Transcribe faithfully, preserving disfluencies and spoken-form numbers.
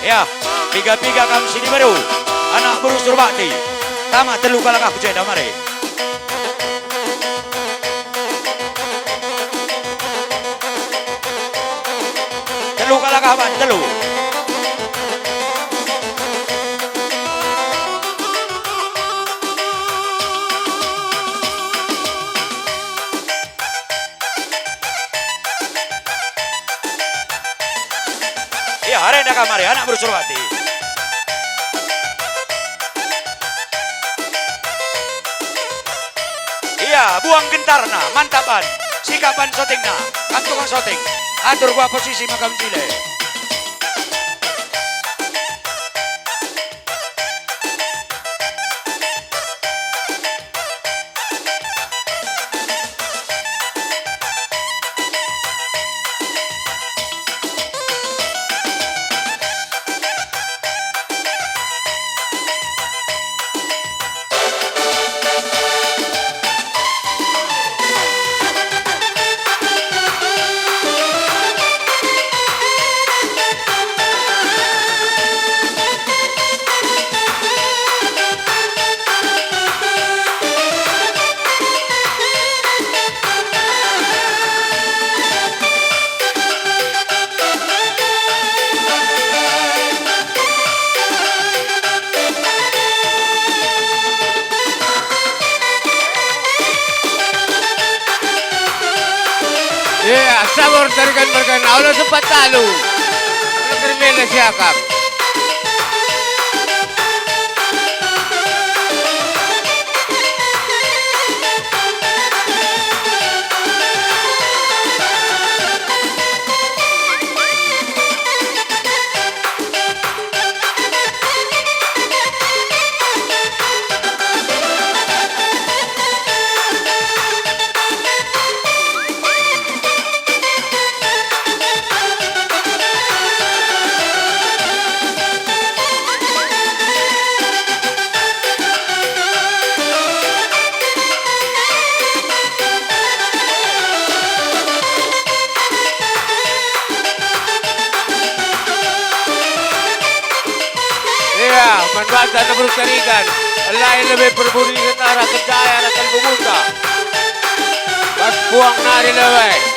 Ya, piga-piga kam si diberu, anak beru Surbakti. Tama telu kalak aku jenda mari. Telu kalak aban, telu. Iya, arenda kam mari, anak beru Surbakti. Iya, buang gentarna, mantapan. Sikapan sotingna, kam tukang soting. Atur gua posisi maka mencile. Ya, sabar tarikan merkan, Allah sempat talu. Negeri Mela siakap. Ia, man banta negeri Tarigan, elai lebe perburingan arah kedai arah Kalbubunta. Bas puang nari lebe.